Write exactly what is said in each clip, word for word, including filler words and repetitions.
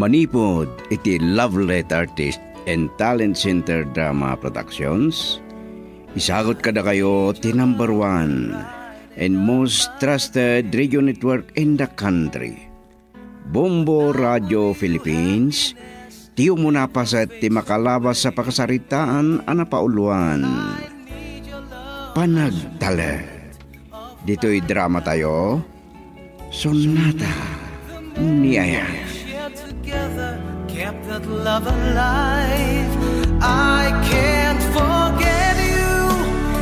Manipud iti Love Letter Artist and Talent Center Drama Productions, isagut kadakayo ti number one and most trusted radio network in the country, Bombo Radio Philippines, ti umuna paset ti makalabas a pakasaritaan a napauluan. Panagtalek. Ditoy drama tayo, Sonata ni Ayat. Together, kept that love alive. I can't forget you,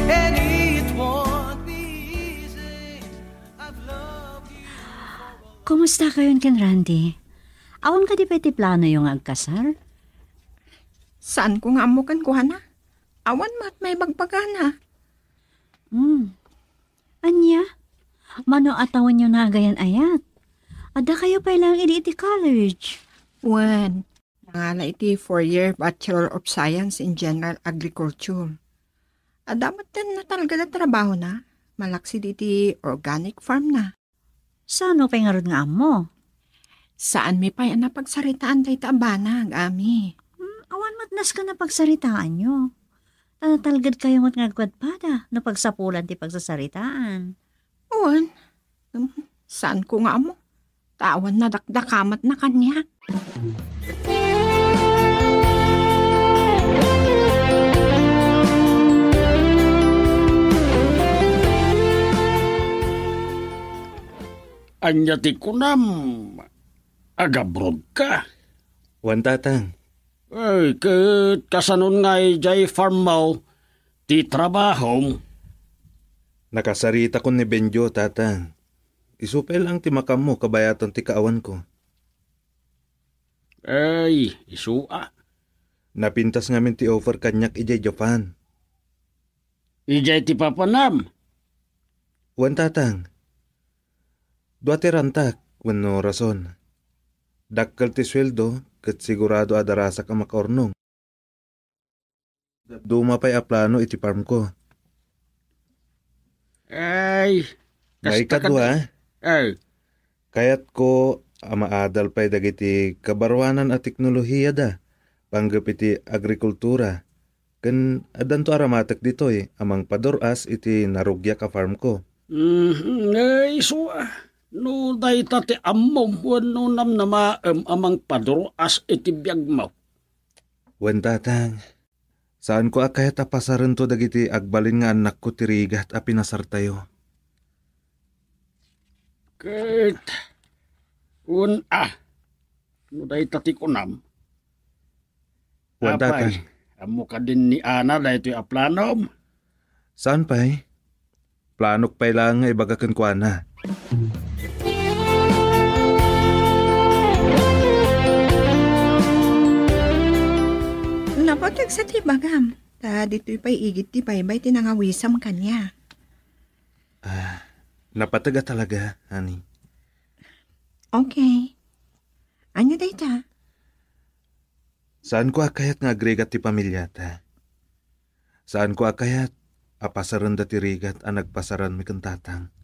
and it won't be easy. I've loved you. Kumusta kayon ken Randy? Awan kadi pay ti planoyo nga agkasar? Saanko nga ammo kenkuana. Awan met maibagbagana. Hmm. Ania? Mano a tawenyo nagayan-ayat? Adda kayo pay lang idi iti college. Wen, nangala iti four-year Bachelor of Science in General Agriculture. Adda met ten natalged a trabahona, malaksid iti organic farm na. Saan mo pay ngarud nga ammo? Saanmi pay a napagsaritaan dayta a banag, Ami. Hmm, awan met nasken a pagsaritaanyo. Ta natalged kayo met nga agpadpada no pagsapulan ti pagsasaritaan. Wen, hmm, saanko nga ammo. Ta awan nadakdakamatna kaniak. Ania ti kunam? Agabroad ka? Wen, Tatang. Ay, ket kasanon nga idiay farm mo ti trabahom? Nakasaritakon ni Benjo, Tatang. Isu pay laeng ti makaammo kabayatan ti kaawanko. Ay, isu a. Napintas ngamin ti offer kaniak idiay Japan. Idiay ti papanam? Wen, Tatang. Dua ti rantak wenno rason. Dakkel ti sueldo ket sigurado a darasak a makaurnong. Dadduma pay a plano iti farmko. Ay, kasta Maikadua, kad-, ay. Kayatko a maadal pay dagiti kabaruanan a teknolohiada panggep iti agrikultura, ken addanto a ramatek ditoy a mangpadur-as iti narugiak a farmko. Mhm, ay, isu a. No dayta ti ammom wenno namnamaem a mangpadur-as iti biagmo. Wen, Tatang, saanko a kayat a pasarento dagiti agbalin nga annakko ti rigat a pinasartayo. Ket, wen a, no dayta ti kunam. Wen, Tatang. Apay, ammo kadin ni Ana daytoy a planom? Saan pay? Planok pay laeng nga ibaga kenkuana. Napateg sa ti ibagam, ta ditoy pay igid ti baybay ti nangawisam kaniak. Ah, napateg a talaga, honey. Okay. Ania dayta? Saanko a kayat nga agrigat ti pamiliata. Saanko a kayat a pasarenda ti rigat a nagpasaranmi ken Tatang.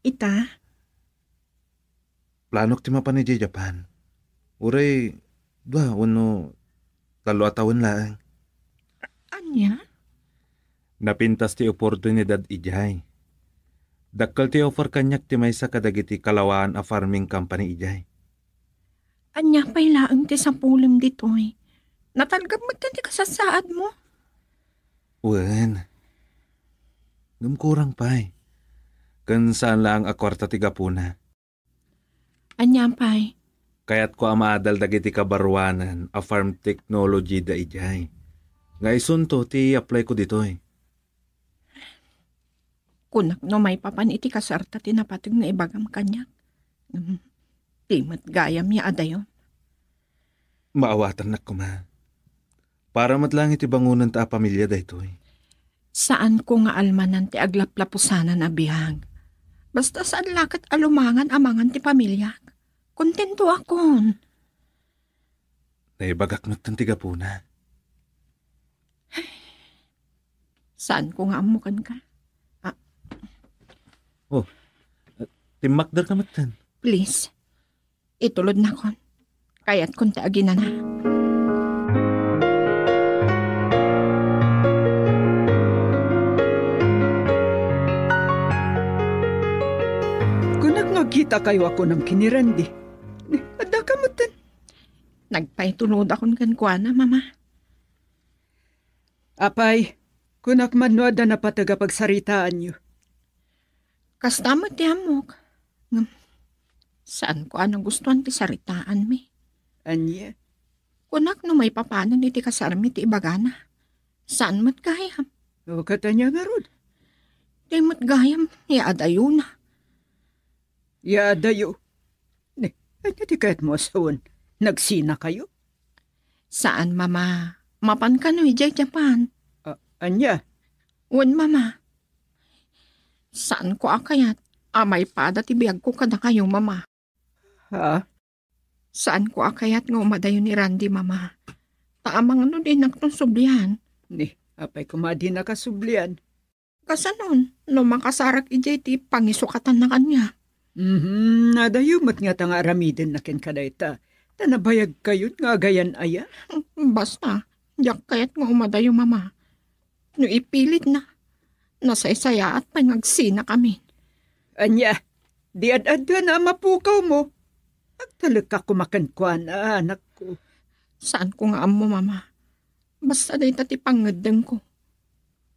Ita? Planok ti mapan idiay Japan. Uray dua wenno tallo a tawen laeng. Ania? Napintas ti oportunidad idiay. Dakkel ti offer kaniak ti maysa kadagiti kalawaan a farming company idiay. Ania pay laeng ti sapulem ditoy? Natalged met ti kasasaadmo? Wen. Ngem kurang pay. Ken saan laeng a kuarta ti gapuna. Ania pay? Kayatko a maadal dagiti kabaruanan a farm technology da idiay. Nga isunto ti apply ko ditoy. Kunak no maipapan iti kasarta ti napateg nga ibagam kaniak. Ngem, di met gayam ya adayo. Maawatannak koma. Para met laeng iti bangonenta a pamilia daytoy. Saanko nga almanan ti aglaplapusanan a biag. Basta saan la ket a lumangan a mangan ti pamiliak. Kontentoakon. Naibagak met ti gapuna. Saanko nga ammo kenka. Ah. Oh, timmakder ka met. Please, itulodnakon. Kayatkon ti aginana. Kunak no agkitakayo a kunam ken ni Randy. Addaka metten. Nagpaitulodakon kenkuana, Mama. Apay, kunak man no adda napateg a pagsaritaanyo. Kasta met ti ammok. Ngem, saanko a nagustuan ti saritaanmi. Ania? Kunak no maipapanen iti kasarmi ti ibagana. Saan met gayam. O, ket ania ngarud? Di met gayam, ya adayona. Ya adayo. Ne, ania ti kayatmo a sawen? Nagsinakayo? Saan, Mama. Mapan kano idiay Japan? A-, ania? Wen, Mama. Saanko a kayat a maipada ti biagko kadakayo, Mama. Ha? Saanko a kayat nga umadayo ni Randy, Mama. Ta amangan no dinakton sublian. Ni, apay koma a dinaka sublian? Kasanon, no makasarak idiay ti pangisukatanna kaniak. Mhm, adayo met ngata nga aramidenna kenka dayta. Ta nabayagkayon nga agayan aya. Basta, diak kayat nga umadayo, Mama. No ipilitna, nasaysayaat pay nga agsinakami. Ania, di ad-aduan a mapukawmo. Agtalekka koma kenkuana, anakko. Saanko nga ammo, Mama. Basta dayta ti pangngeddengko.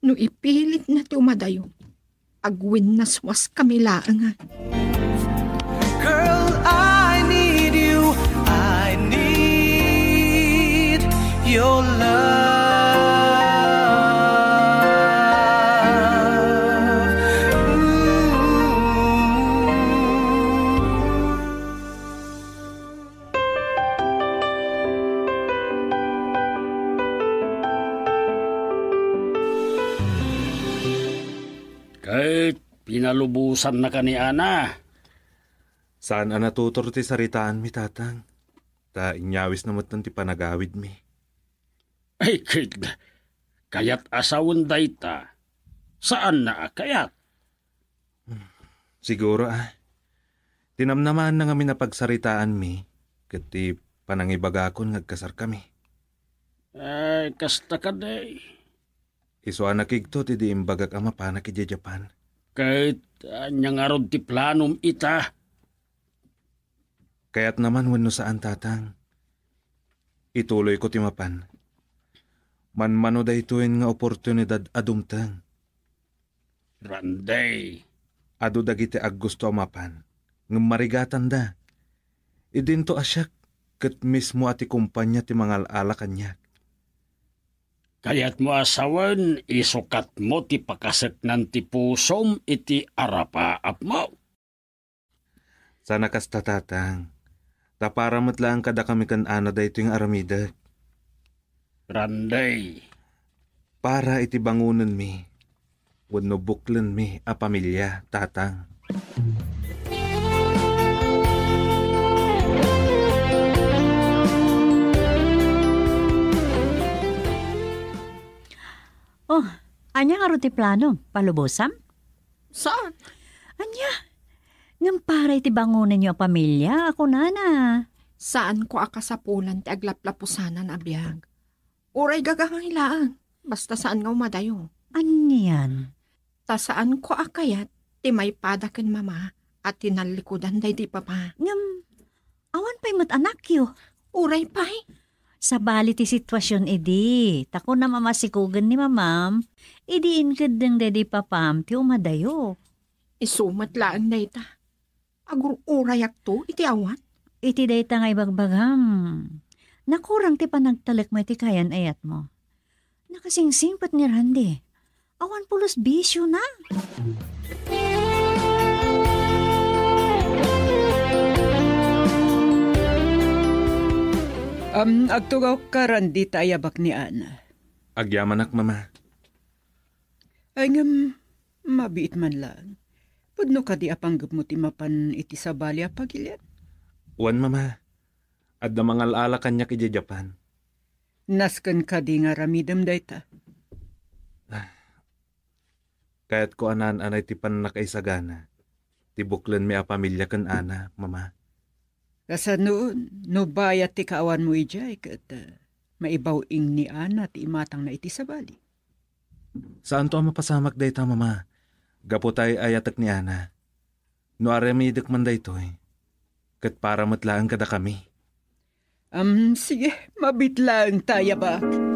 No ipilitna ti umadayo, agwinnaswaskami laengen. Girl, I need you. I need your love. Ooh. Ket pinalubosannaka ni Ana? Saan a natutor ti saritaanmi, Tatang. Ta inyawisna metten ti panagawidmi. Ay, ket kayat a sawen dayta. Saanna a kayat. Siguro, a. Tinamnamaanna ngamin a pagsaritaanmi, ket ti panangibagakon nga agkasarkami. Ay, kasta kadi. Isu a nakigtot idi imbagak a mapanak idiay Japan. Ket ania ngarud ti planom ita? Kayatna man wenno saan, Tatang, ituloyko ti mapan. Manmano daytoyen nga oportunidad a dumteng. Randy. Adu dagiti aggusto a mapan, ngem marigatanda. Idinto a siak ket mismo a ti kompania ti mangal-ala kaniak. Kayatmo a sawen, isukatmo ti pakaseknan ti pusom iti arapaapmo. Saan a kasta, Tatang. Ta para met laeng kadakami ken Ana daytoy nga aramidek. Randy. Para iti bangonenmi wenno buklenmi a pamilia, Tatang. Oh, ania ngarud ti planom? Palubosam? Saan? Ania? Ngem para iti bangonenyo a pamilia, a kunana. Saanko a kasapulan ti aglaplapusanan a biag. Uray gagangay laeng, basta saan nga umadayo. Anian? Ta saanko a kayat ti maipada ken Mama a tinallikudan daydi Papa. Ngem, awan pay met anakyo. Uray pay. Sabali ti situasion idi, ta kunam a masikogen ni Mamam, idi inkeddeng daydi Papam ti umadayo. Isu met laeng dayta. Agur-urayakto iti awan. Iti dayta nga ibagbagam, nakurang ti panagtalekmo iti kayan-ayatmo. Nakasingsingpet ni Randy. Awan pulos bisiona. Am, agtugawka, Randy, ta ayabak ni Ana. Agyamanak, Mama. Ay, ngem, mabiit man laeng. Pudno kadi a panggepmo ti mapan iti sabali a pagilian? Wen, Mama. Adda mangal-ala kaniak idiay Japan. Nasken kadi nga aramidem dayta? Ah, kayatko a naan-anay ti pannakaisagana ti buklenmi a pamilia ken Ana, Mama. Kasano, no bayat ti kaawanmo idiay ket, ah, maibaw-ing ni Ana ti imatangna iti sabali? Saanto a mapasamak dayta, Mama. Gapu ta ay-ayatek ni Ana. No aramidek man daytoy, ket para met laeng kadakami. Am, sige, mabiit laeng ta, Yabak.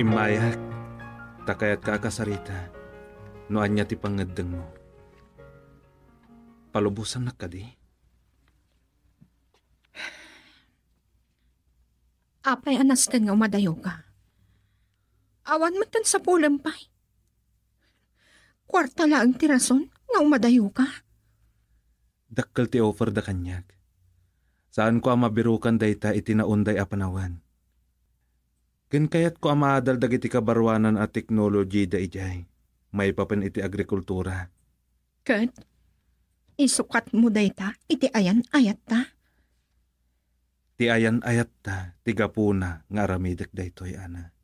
Immayak, ta kayatka a kasarita no ania ti pangngeddengmo. Palubosannak kadi? Apay a nasken nga umadayoka? Awan met ti sapulem pay. Kuarta laeng ti rason nga umadayoka. Dakkel ti offerda kaniak. Saanko a mabirukan dayta iti naunday a panawen. Ken kayatko a maadal dagiti kabaruanan a teknolojida idiay, maipapan iti agrikultura. Ket isukatmo dayta iti ayan-ayatta? Ti ayan-ayatta ti gapuna nga aramidek daytoy, Ana.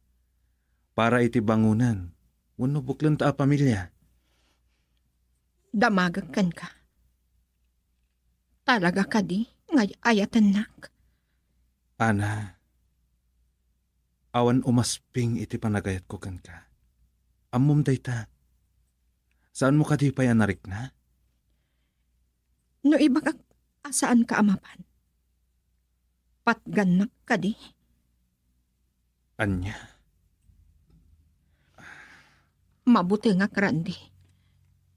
Para iti bangonen wenno buklenta a pamilia. Damagek kenka. Talaga kadi nga ay-ayatennak? Ana, awan umasping iti panagayatko kenka. Ammom dayta. Saanmo kadi pay a narikna? No ibagak a saanka a mapan, patgannak kadi? Ania? Mabutengak, Randy.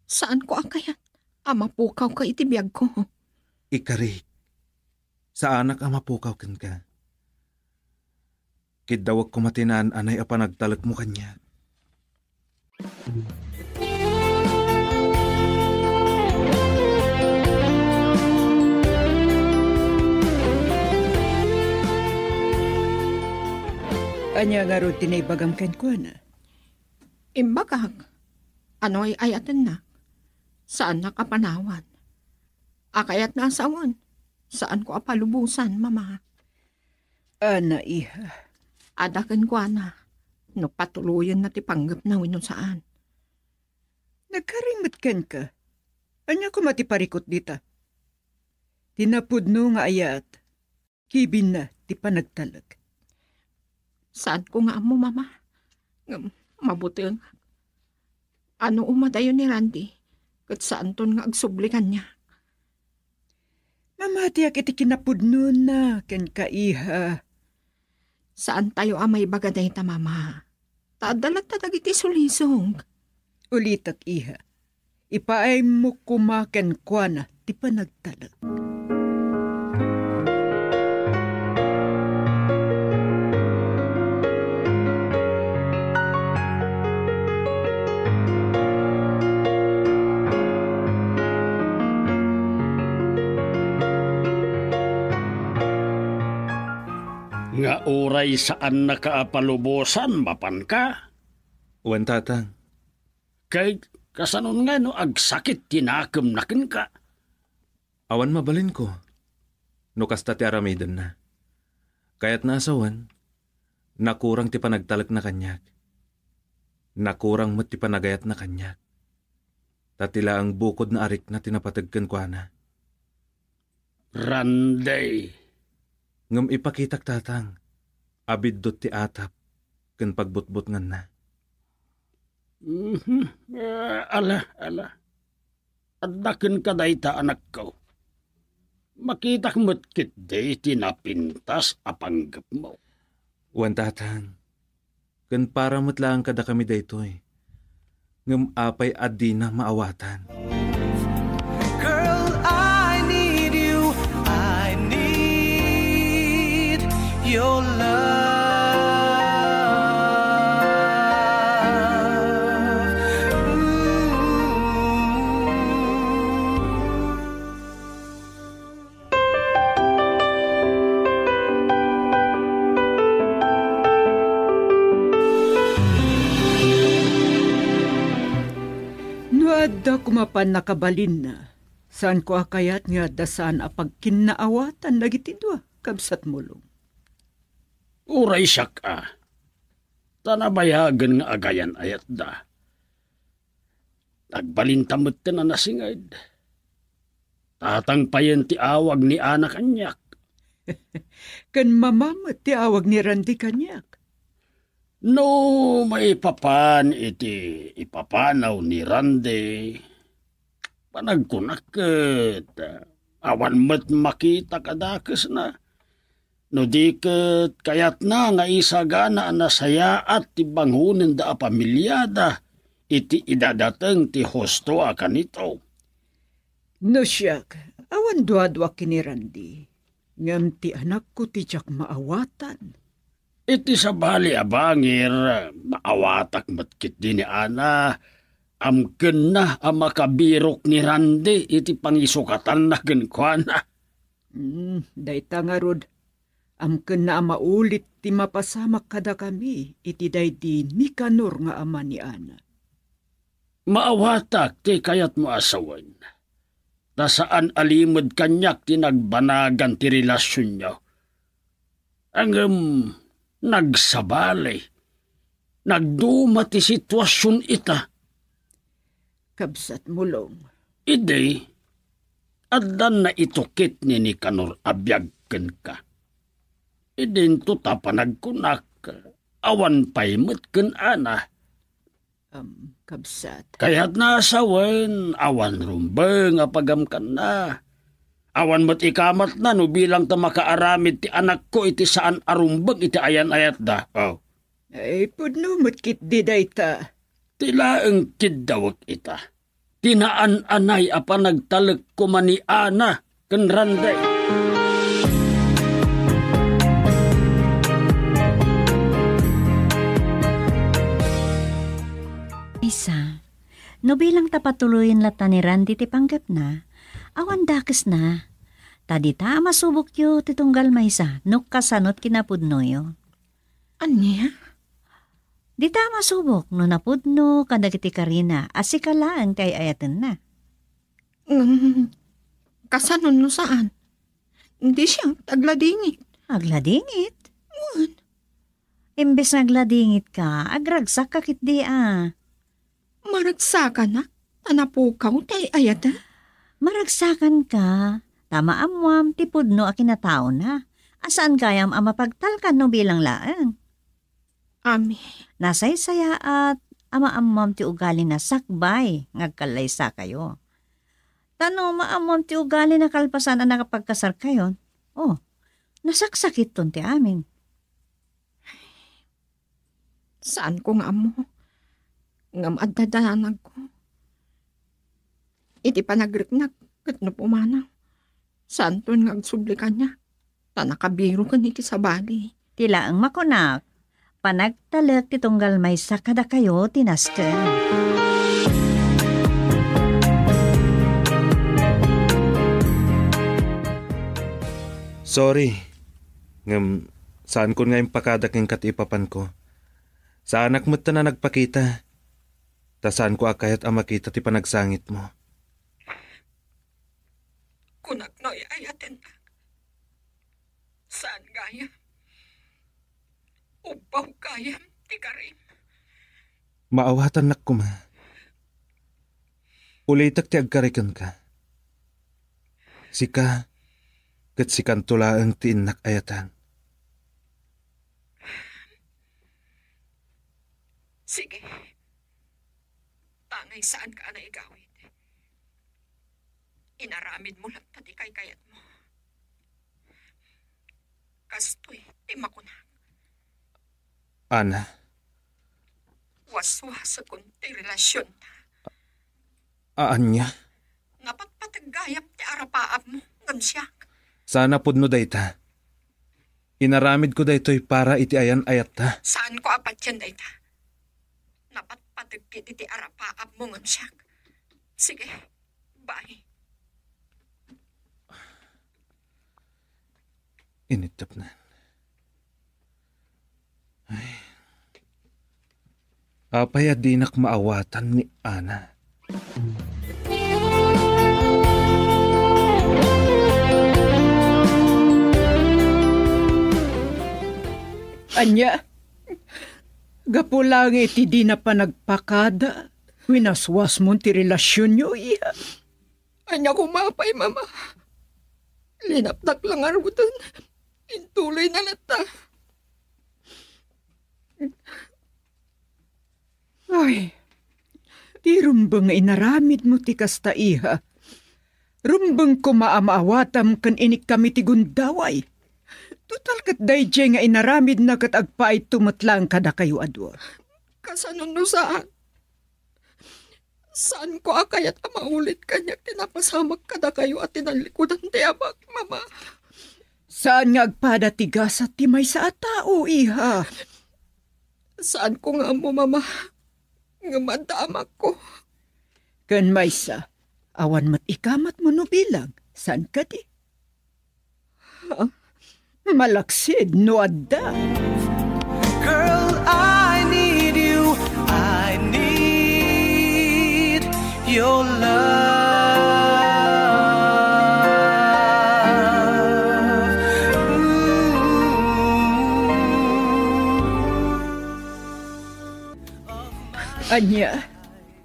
Saanko a kayat a mapukawka iti biagko. Ikarik, saanak a mapukaw kenka. Kiddawek koma ti naan-anay a panagtalekmo kaniak. Ania ngarud ti naibagam kenkuana? Imbagak, ano ay-ayatennak? Saannak a panawan. A kayatna a sawen, saanko a palubosan, Mama. Ana, iha. Adda kenkuana, no patuloyenna ti panggepna wenno saan. Nagkari met kenka. Ania koma ti parikut dita? Ti napudno nga ayat, kibinna ti panagtalek. Saanko nga ammo, Mama. Ngem, mabuteng. Ano umadayo ni Randy, ket saanton nga agsubli kaniak? Mamatiak iti kinapudnona kenka, iha. Saantayo a maibaga dayta, Mama. Ta adda latta dagiti sulisog. Ulitek, iha. Ipaaymo koma kenkuana ti panagtalek. Nga uray saannaka a palubosan, mapanka? Wen, Tatang. Kay kasanon ngay no agsakit ti nakemna kenka? Awan mabalinko no kasta ti aramidenna. Kayatna a sawen, nakurang ti panagtalekna kaniak. Nakurang met ti panagayatna kaniak. Ta ti laeng bukodna a rikna ti napateg kenkuana. Randy. Ngem ipakitak, Tatang, a biddut ti atap ken pagbutbutnganna. Mhm. Ah, ala, ala. Adda kenka dayta, anakko. Makitak met ketdi ti napintas a panggepmo. Wen, Tatang, ken para met laeng kadakami daytoy. Ngem apay a dina maawatan? Girl, I need you. I need your love. Ooh. No adda koma pannakabalinna, Saanko a kayat nga adda saan a pagkinnaawatan dagiti dua, kabsat Mulong. Uray siak a, ta nabayagen nga agayan-ayatda. Agbalinta metten a nasinged. Tatangpayen ti awag ni Ana kaniak. Ken mama met ti awag ni Randy kaniak. No maipapan iti ipapanaw ni Randy, panagkunak ket awan met makita kadakesna. No di ket kayatna nga isagana a nasayaat ti bangonenda a pamiliada iti idadateng ti husto a kanito. No siak, awan duadua ken ni Randy, ngem ti anakko ti diak maawatan. Iti sabali a bangir, maawatak met ketdi ni Ana, amkenna a makabirok ni Randy iti pangisukatanna kenkuana. Hmm, dayta ngarud, amkenna a maulit ti mapasamak kadakami iti daydi Nicanor nga ama ni Ana. Maawatak ti kayatmo a sawen. Ta saan a limed kaniak ti nagbanagan ti relasionyo. Ngem nagsabali. Nagduma ti situasion ita. Kabsat Mulong. Idi, addan naitukit ni Nicanor a biag kenka. Idinto ta panagkunak, awan pay met ken Ana. Am, kabsat. Kayatna a sawen, awan rumbeng a pagamkanna. Awan met ikamatna no bilang ta makaaramid ti anakko iti saan a rumbeng iti ayan-ayatda. Oh. Ay, pudno met ketdi dayta. Ti laeng kiddawek ita. Ti naan-anay a panagtalek koma ni Ana ken Randy. Maysa, no bilang ta patuloyen latta ni Randy ti panggepna, awan dakesna. Ta dita a masubokyo ti tunggal maysa no kasano ti kinapudnoyo. Ania? Dita a masubok no napudno kadagiti karina a sika laeng ti ay-ayatenna. Ngem, kasano no saan? Di siak agladingit. Agladingit? Wen. Imbes nga agladingitka, agragsakka ketdi a. Maragsakanak ta napukaw ti ay-ayaten? Maragsakanka, ta maammoam ti pudno a kinataona, a saan gayam a mapagtalkan no bilang laeng. Amin. Nasaysayaat a maammoam ti ugalina sakbay nga agkallaysakayo. Ta no maammoam ti ugalina kalpasan a nakapagkasarkayon, oh, nasaksakitton ti amin. Saanko nga ammo. Ngem adda danagko. Iti panagriknak ket no pumanaw, saanton nga agsubli kaniak, ta nakabiroken iti sabali. Ti laeng makunak, panagtalek ti tunggal maysa kadakayo ti nasken. Sorry, ngem saankon nga impakada kenka ti ipapanko. Saanak metten a nagpakita, ta saanko a kayat a makita ti panagsangitmo. Kunak no ay-ayatennak. Saan gayam. Ubbaw gayam ti karim. Maawatannak koma. Ulitek ti agkari kenka. Sika, ket sikanto laeng ti innak ayatan. Sige. Tangay saanka a naigawid. Inaramidmo latta ti kaykayatmo. Kastoy ti makunak. Ana? Waswasekon ti relasionta. A-, ania? Napatpateg gayam ti arapaapmo ngem siak. Saan a pudno dayta. Inaramidko daytoy para iti ayan-ayatta. Saanko a patien dayta. Napatpateg iti arapaapmo ngem siak. Sige, bye. Initepnan. Ay. Apay a dinak maawatan ni Ana? Ania? Gapu laeng iti dina panagpakada, winaswasmon ti relasionyo, iha. Ania koma pay, Mama? Linapdak la ngaruden. Intuloyna latta. Ay, di rumbeng nga inaramidmo ti kasta, iha. Rumbeng koma a maawatam ken inikkam iti gundaway. Total ket daydiay nga inaramidna ket agpaayto met laeng kadakayo a dua. Kasano no saan? Saanko a kayat a maulit kaniak ti napasamak kadakayo a tinallikudan ti amak, Mama. Saan nga agpada ti gasat ti maysa a tao, iha. Saanko nga ammo, Mama, ngem adda amakko. Ken maysa, awan met ikamatmo no bilang, saan kadi? Malaksid no adda. Girl, I need you. I need your love. Ooh. Ania,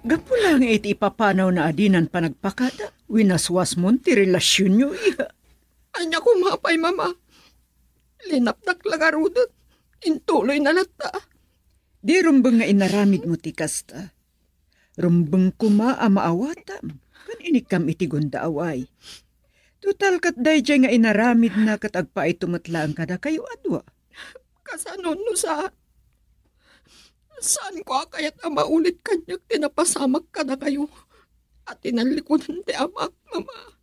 gapu laeng iti ipapanawna a dinan panagpakada, winaswasmon ti relasionyo, iha. Ania koma pay, Mama? Linapdak la ngaruden. Intuloyna latta. Di rumbeng nga inaramidmo ti kasta. Rumbeng koma a maawatam ken inikkam iti gundaway. Total ket daydiay nga inaramidna ket agpaayto met laeng kadakayo a dua. Kasano no sa-, saanko a kayat a maulit kaniak ti napasamak kadakayo a tinallikudan ti amak, Mama?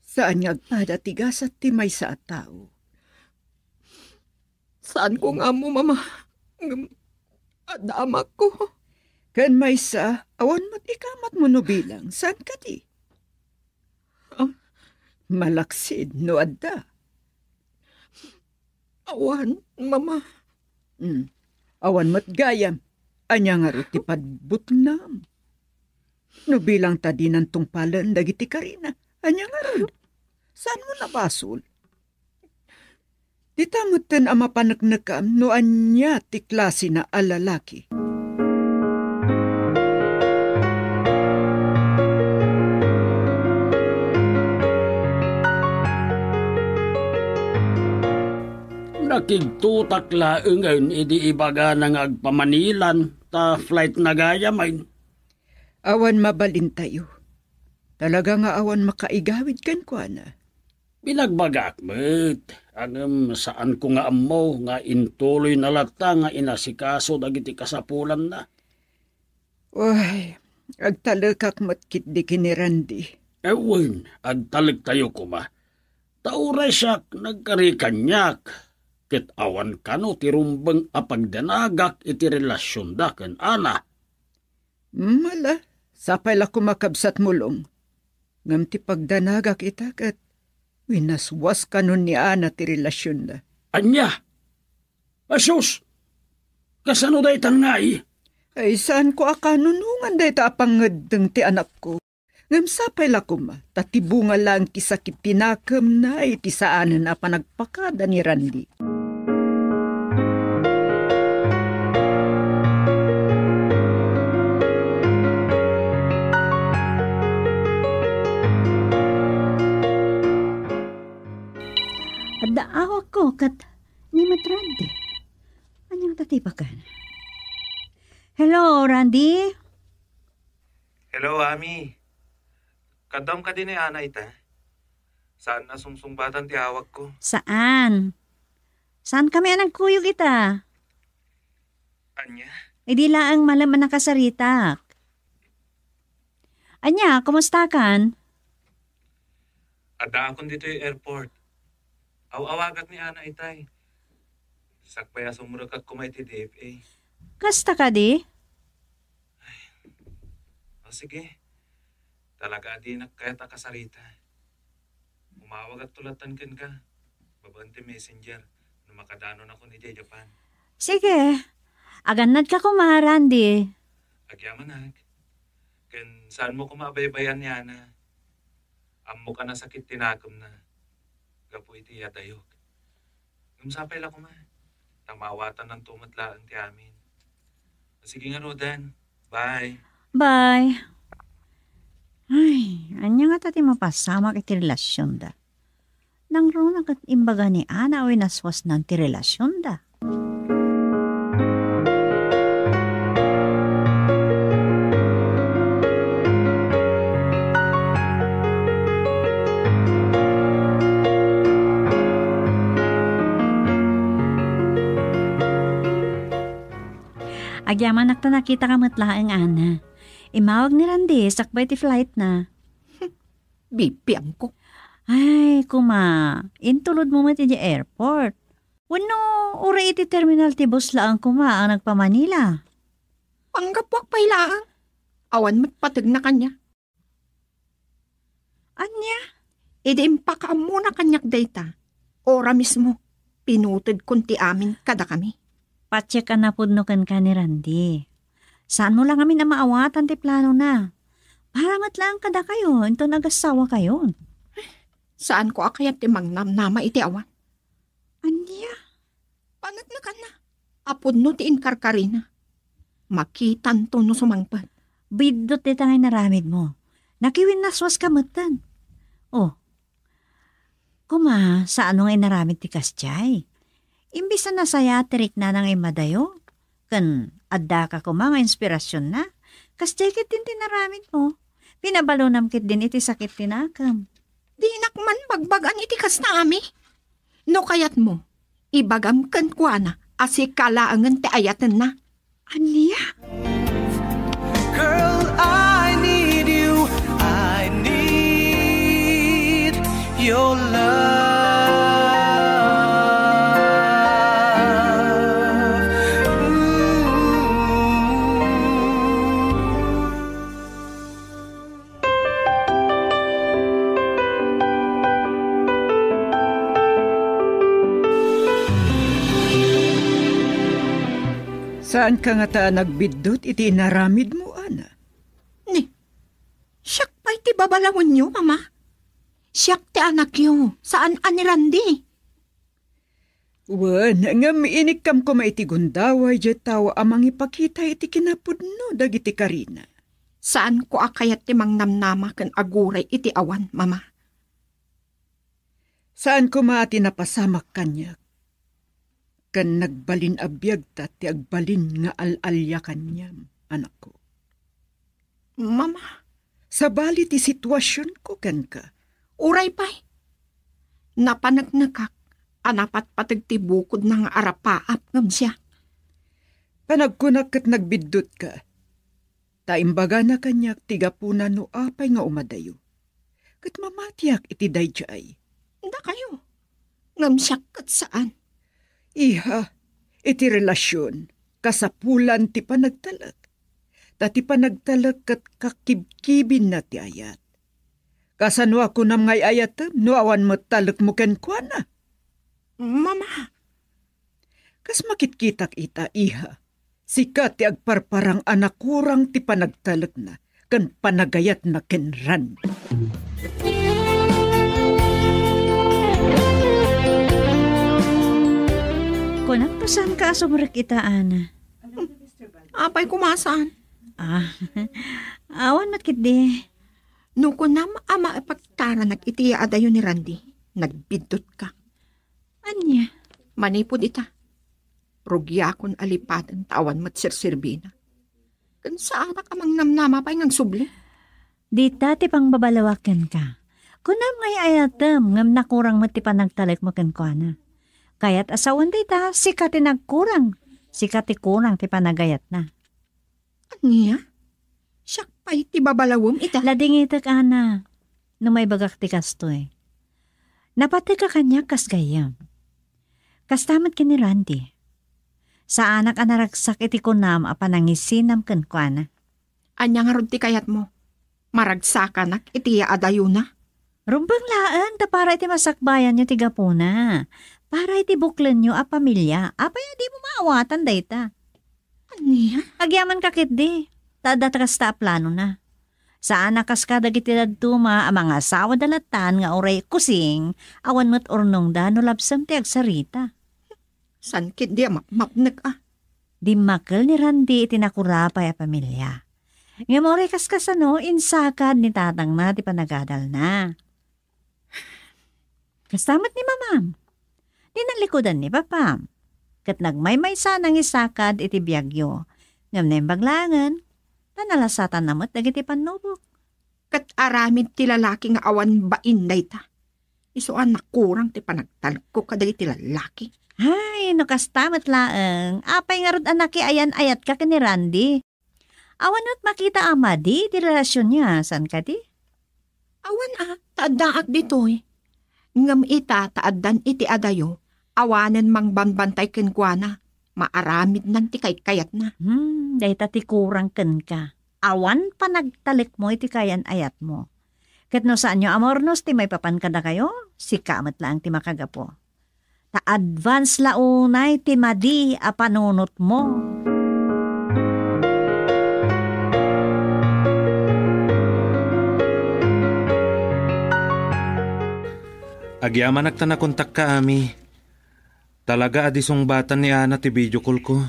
Saan nga agpada ti gasat ti maysa a tao. Saanko nga ammo, Mama, ngem adda amakko. Ken maysa, awan met ikamatmo no bilang, saan kadi? Ah? Malaksid no adda. Awan, Mama. Hmm. Awan met gayam. Ania ngarud ti pagbutnam? No bilang ta dinan tungpalen dagiti karina, ania ngarud? Saanmo nabasol? Dita metten a mapaneknekam no ania ti klasina a lalaki. Nakigtotak laengen idi ibagana nga agpamanilan ta flight na gayamen. Awan mabalintayo. Talaga nga awan makaigawid kenkuana. Binagbagak met, ngem saanko nga ammo nga intuloyna latta nga inasikaso dagiti kasapulanna. Uy, agtalekak met ketdi ken ni Randy. Wen, agtalektayo koma. Ta uray siak nagkari kaniak, ket awan kano ti rumbeng a pagdanagak iti relasionda ken Ana. Mala, sapay la koma, kabsat Mulong. Ngem ti pagdanagak ita ket winaswas kanon ni Ana ti relasionda. Ania? Asus! Kasano daytan ngay? Ay, saanko a kanunongan dayta a pangeddeng ti anakko. Ngem sapay la koma, ta ti bunga laeng ti sakit ti nakemna iti saanen a panagpakada ni Randy. Adda awakko ket ni met Randy. Ania ta ti baken? Hello, Randy? Hello, Ami. Kaduam kadi ni Ana ita? Saan a sungsungbatan ti awakko? Saan. Saan kami a nagkuyog ita? Ania? Idi laeng malem a nakasaritak. Ania, kumustakan? Addaakon ditoy airport. Aw-awagak ni Ana itay. Sakbay a sumrekak koma iti D F A. Kasta kadi? Ay. O sige. Talaga a dinak kayat a kasarita. Umawagakto lattan kenka babaen ti messenger no makadanonakon idiay Japan. Sige. Agannadka koma, Randy. Agyamanak. Ken saanmo koma a baybay-an ni Ana. Ammok a nasakit ti nakemna gapu iti adayok. Ngem sapay la koma. Ta maawatananto met laeng ti amin. Sige ngaruden. Bye. Bye. Ay, ania ngata ti mapasamak iti relasionda? Nangruna ket imbaga ni Ana a winaswasnan ti relasionda. Agyamanak ta nakitaka met laeng, Ana. Immawag ni Randy sakbay ti flightna. Bibiangko. Ay, kuma, intulodmo met idiay airport. Wenno, uray iti terminal ti bus laeng kuma a nagpa-Manila? Panggapuak pay laeng. Awan met pategna kaniak. Ania? Idi impakaammona kaniak dayta, ora mismo, pinutedkon ti amin kadakami. Patiek a napudno kenka ni Randy. Saanmo la ngamin a maawatan ti planona. Para met laeng kadakayo inton agassawakayo. Saanko a kayat ti mangnamnama iti awan. Ania? Paneknekanna a pudno ti inkarkarina. Makitanto no sumangpet. Biddut dayta nga inaramidmo. Nakiwinnaswaska metten. Oh. Kuma, saanmo nga inaramid ti kasdiay? Imbes a nasayaat ti riknana nga immadayo, ken addaka koma nga inspirasionna, kasdiay ketdin ti inaramidmo. Pinabalonam ketdin iti sakit ti nakem. Dinak man bagbagan iti kasta, Ami. No kayatmo, ibagam kenkuana a sika laengen ti ayatenna. Ania? Girl, I need you. I need your love. Ooh. Saanka ngata a nagbiddut iti inaramidmo, Ana? Ni, siak pay ti babalawenyo, Mama. Siak ti anakyo, saan a ni Randy. Wen, ngem inikkam koma iti gundaway diay tao a mangipakita iti kinapudno dagiti karina. Saanko a kayat ti mangnamnama ken aguray iti awan, Mama. Saan koma ti napasamak kaniak, ken nagbalin a biagta ti agbalin nga al-alia kaniam, anakko. Mama. Sabali ti situasionko kenka. Uray pay. Napaneknekak a napatpateg ti bukodna nga arapaap ngem siak. Panagkunak ket nagbiddutka. Ta imbagana kaniak ti gapuna no apay nga umadayo. Ket mamatiak iti daydiay. Dakayo. Ngem siak ket saan. Iha, iti relasion, kasapulan ti panagtalek. Ta ti panagtalek ket kakibkibinna ti ayat. Kasano a kunam nga ay-ayatem no awan met talekmo kenkuana? Mama. Kas makitkitak ita, iha, sika ti agparparang a nakurang ti panagtalekna ken panagayatna ken Randy. Kunak ta saanka a sumrek ita, Ana. Apay koma saan? Ah, awan met ketdi. No kunam a maipagtaranak iti yaadayo ni Randy, nagbiddutka. Ania? Manipud ita, rugiakon a lipaten ta awan met serserbina. Ken saanak a mangnamnama pay nga agsubli. Dita ti pangbabalawak kenka. Kunam nga ay-ayatem ngem nakurang met ti panagtalekmo kenkuana. Kayat a sawen dayta, sika ti nagkurang, sika ti kurang ti panagayatna. Ania? Siak pay ti babalawem ita. Ladingitek, Ana, no maibagak ti kastoy. Napateg a kaniak kas gayyem. Kasta met ken ni Randy. Saanak a naragsak iti kunam a panangisinam kenkuana. Ania ngarud ti kayatmo? Maragsakanak iti yaadayona? Rumbeng laeng ta para iti masakbayanyo ti gapuna. Para iti buklenyo a pamilia. Apay a dimo maawatan dayta? Ania? Agyamanka ketdi, ta adda ta kasta a planona. Saan a kas kadagiti dadduma a mangasawada latan nga uray kusing, awan met urnongda no labsem ti agsarita. Saan ketdi a mapmapnek a? Dimmakkel ni Randy iti nakurapay a pamilia. Ngem uray kaskasano, insakad ni tatangna ti panagadalna. Kasta met ni mamam. Dinalikudan ni papam. Ket nagmaymaysa a nangisakad iti biagyo. Ngem naimbag laengen, ta nalasatanna met dagiti pannubok. Ket aramid ti lalaki nga awan bain dayta. Isu a nakurang ti panagtalekko kadagiti lalaki. Ay, no kasta met laeng, apay ngarud a nakiayan-ayatka ken ni Randy? Awan met makita a madi ti relasionyo, saan kadi? Awan a, ta addaak ditoy. Ngem ita ta addan iti adayo, awanen mangbambantay kenkuana, maaramidnan ti kaykayatna. Hmm, dayta ti kurang kenka. Awan panagtalekmo iti kayan-ayatmo. Ket no saanyo a maurnos ti maipapan kadakayo, sika met laeng ti makagapu. Ta advance la unay ti madi a panunotmo. Agyamanak ta nakontakka, Ami. Talaga a di sungbatan ni Ana ti video call ko.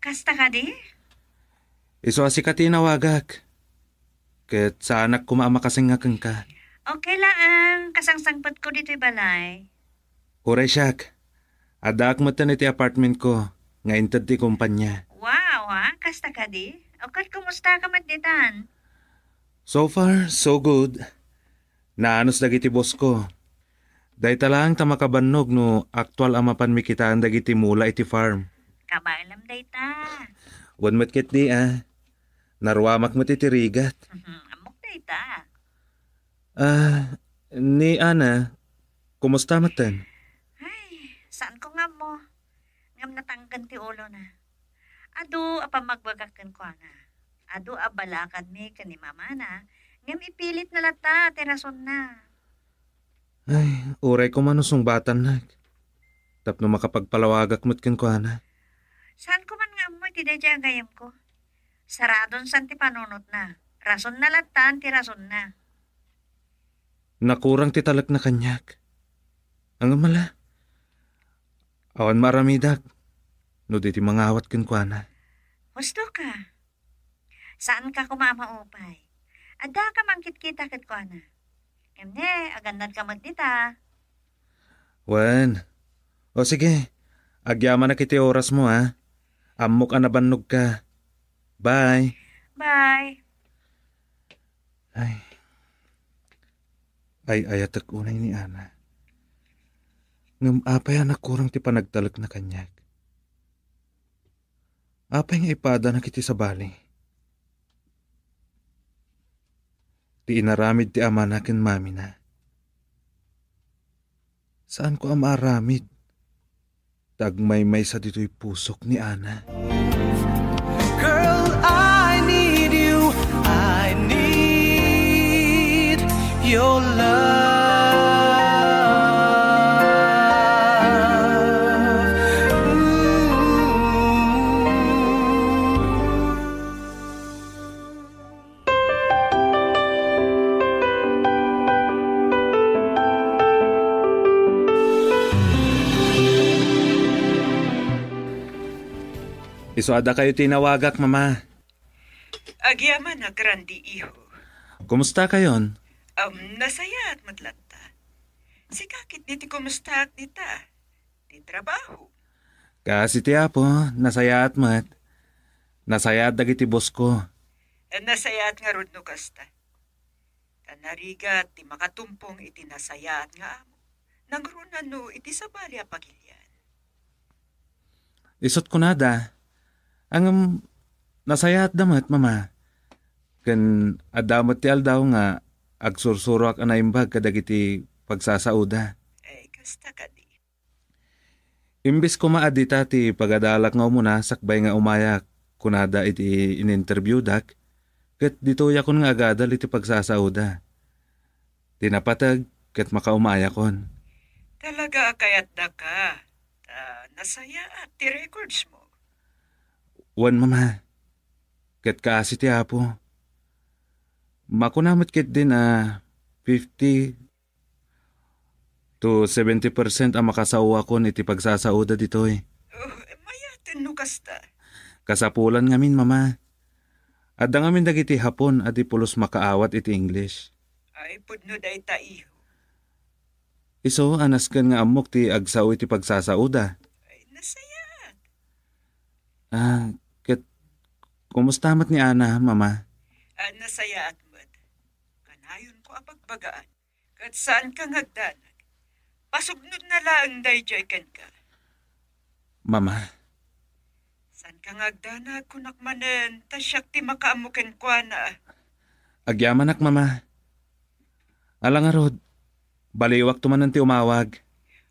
Kasta kadi? Isu a sika ti inawagak. Ket saanak koma a makasengnga kenka. Okay laeng, kasangsangpetko ditoy balay. Uray siak, addaak metten iti apartment ko nga inted ti kumpanya. Wow, ha? Kasta kadi? O ket kumusta ka met ditan? So far, so good. Naanus dagiti boss ko. Dayta laeng ta makabannog no aktual a mapanmi kitaen dagiti mula iti farm. Kabaelam dayta. Wen met ketdi a. Naruamak met iti rigat. Mhm, ammok dayta. Ah, ni Ana, kumusta metten? Ay, saanko nga ammo. Ngem natangken ti ulona. Adu a pammagbagak kenkuana. Adu a balakadmi ken ni mamana, ngem ipilitna latta ti rasonna. Ay, uray koma no sungbatannak. Tapno makapagpalawagak met kenkuana. Saanko man nga ammo iti daydiay a gayamko. Saradon san ti panunotna. Rasonna lattan ti rasonna. Nakurang ti talekna kaniak. Ngem ala, awan maaramidak no di ti mangawat kenkuana. Husto ka. Saanka koma a maupay. Addaka mangkitkita kenkuana. Ngem ne, agannadka met dita. Wen. O sige, agyamanak iti orasmo, a. Ammok a nabannogka. Bye. Bye. Ay. Ay-ayatek unay ni Ana. Ngem apay a nakurang ti panagtalekna kaniak? Apay nga ipadanak iti sabali? Ti inaramid ti amana ken mamina. Saanko a maaramid. Ta agmaymaysa ditoy pusok ni Ana. Girl, I need you. I need your love. Mm. Isu a dakayo ti inawagak, Mama. Agyamanak, Randy, iho. Kumusta kayon? Um, nasayaat met latta. Sika ketdi ti kumustaak dita? Ti trabaho? Kaasi ti Apo, nasayaat met. Nasayaat dagiti boss ko. Eh, nasayaat ngarud no kasta. Ta narigat ti makatumpong iti nasayaat nga amo. Nangruna no iti sabali a pagilian. Isut' kunada, ngem nasayaatda met, Mama. Ken adda met ti aldaw nga agsursuroak a naimbag kadagiti pagsasaoda. Ay, kasta kadi. Imbes koma a dita ti pagadalak nga umuna sakbay nga umayak kunada iti in-interviewdak, ket ditoyakon nga agadal iti pagsasaoda. Ti napateg ket makaumayakon. Talaga a kayatdaka. Ta nasayaat ti records mo. Wen, Mama. Ket kaasi ti Apo. Makuna met ketdin a fifty to seventy percent a makasaoakon iti pagsasaoda ditoy. Oh, mayaten no kasta. Kasapulan ngamin, Mama. Adda ngamin dagiti Hapon a di pulos makaawat iti English. Ay, pudno dayta, iho. Isu a nasken nga ammok ti agsao iti pagsasaoda. Ay, nasayaat. Ah, ket kumusta met ni Ana, Mama? Ah, nasayaat met. Kanayonko a pagbagaan. Ket saanka nga agdanag. Pasubnodna laeng daydiay kenka. Mama. Saanka nga agdanag, kunak manen, ta siak ti makaammo kenkuana. Agyamanak, Mama. Ala ngarud, baliwakto manen ti umawag.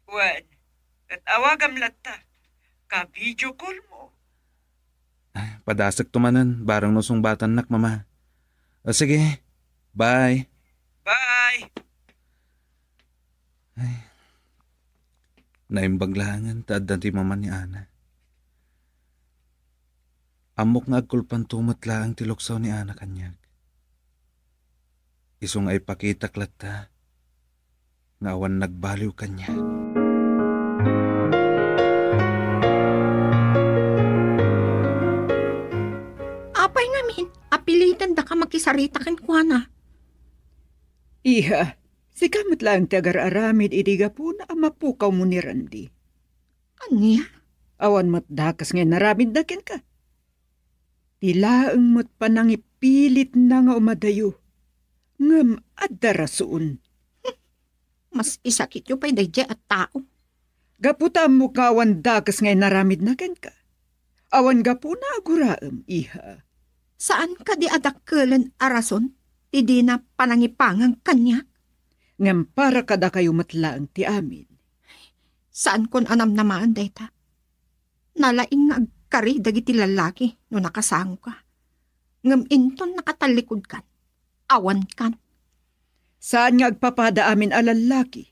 Wen, ket awagam latta. Ka-video call mo. Ay, padasekto manen, barang no sungbatannak, Mama. O, sige. Bye. Bye. Ay, naimbag laengen ta adda ti mama ni Ana. Ammok nga agkulpanto met laeng ti luksaw ni Ana kaniak. Isu nga ipakitak latta nga awan nagbaliw kaniak. Apay ngamin a pilitendaka makisarita kenkuana? Iha, sika met laeng ti agar-aramid idi gapuna a mapukawmo ni Randy. Ania? Awan met dakes nga inaramidna kenka. Ti laeng met panangipilitna nga umadayo. Ngem adda rason. Mas isakityo pay daydiay a tao. Gapu ta ammok nga awan dakes nga inaramidna kenka. Awan gapuna a guraem, iha. Saan kadi a dakkelen a rason ti dina panangipangan kaniak? Ngem para kadakayo met laeng ti amin. Saankon a namnamaen dayta. Nalaing nga agkari dagiti lallaki no nakasangoka. Ngem inton nakatallikudkan, awankan. Saan nga agpapada amin a lallaki.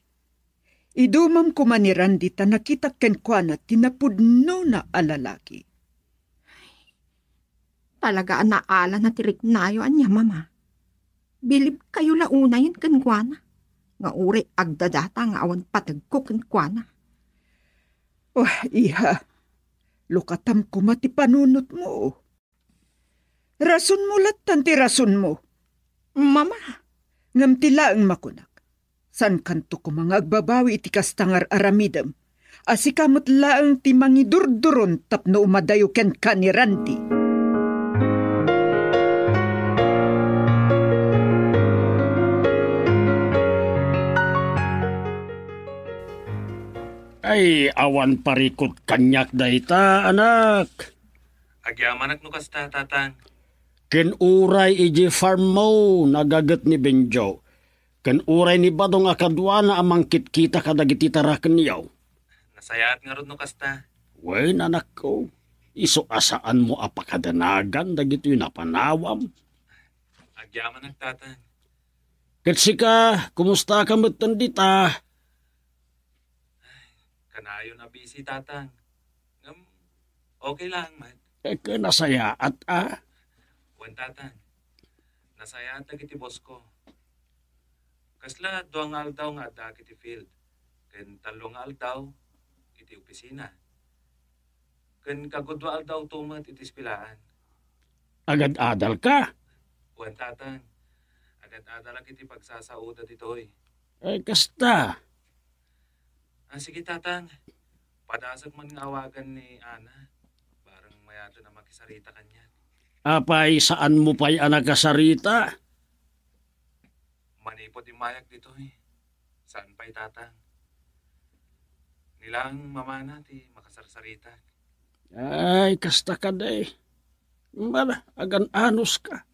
Idumam koma ni Randy ta nakitak kenkuana ti napudnona a lalaki. Talaga a naalana ti riknayo ania, Mama. Bilibkayo la unayen kenkuana, nga uray agdadata nga awan pategko kenkuana. Oh, iha, lukatam koma ti panunotmo. Rasonmo lattan ti rasonmo. Mama. Ngem ti laeng makunak, saankanto koma nga agbabawi iti kasta nga ar-aramidem a sika met laeng ti mangidurduron tapno umadayo kenka ni Randy. Ay, awan parikut kaniak dayta, anak. Agyamanak no kasta, Tatang. Ken uray idiay farm mo, nagaget ni Benjo. Ken uray ni Badong a kaduana a mangkitkita kadagiti tarakenyo. Nasayaat ngarud no kasta. Wen, anakko, isu a saanmo a pakadanagan dagitoy napanawam. Agyamanak, Tatang. Ket sika, kumustaka metten dita? Kanayon a busy, Tatang. Ngem, okay lang met. Eh, ket nasayaat, a? Wen, Tatang. Nasayaat dagiti boss ko. Kasla dua nga aldaw nga addaak iti field, ken tallo nga aldaw iti opisina. Ken kagudua aldawto met iti eskuelaan. Agad-adalka? Wen, Tatang. Agad-adalak iti pagsasaoda ditoy. Ay, kasta. Ah, sige, Tatang. Padasek man nga awagan ni Ana. Barang mayaten a makisarita kaniak. Apay, saanmo pay a nakasarita? Manipud immayak ditoy, saan pay, Tatang? Ni laeng mamana ti makasarsaritak. Ay, kasta kadi. Mala, agan-anos ka.